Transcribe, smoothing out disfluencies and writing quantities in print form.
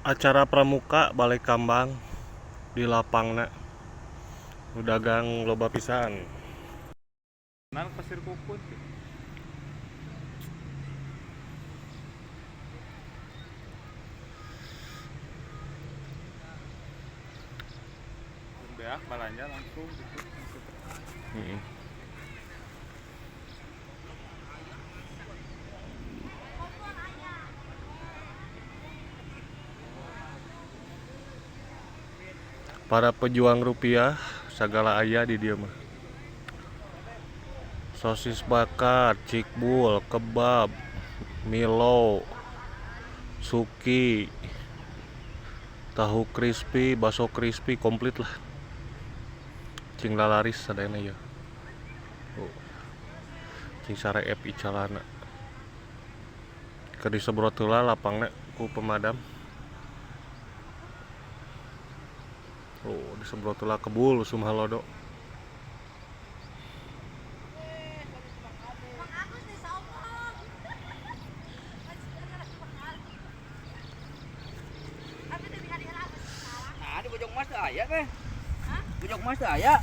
Acara pramuka Balekambang di lapangna. Nu dagang loba pisan. Nang Pasir Kukut. Beak balanja langsung gitu. Para pejuang rupiah sagala aya di dieu mah. Sosis bakar, cikbul, kebab, milo, suki, tahu crispy, bakso crispy, komplit lah. Cing lalaris sadayana ieu. Oh. Cing sareep icalana. Keur disemprot heula lapangna ku pemadam. Oh, disemprot heula kebul usum halodo. Nah, di Bojong Mas teu aya teh. Hah? Bojong Mas teu aya.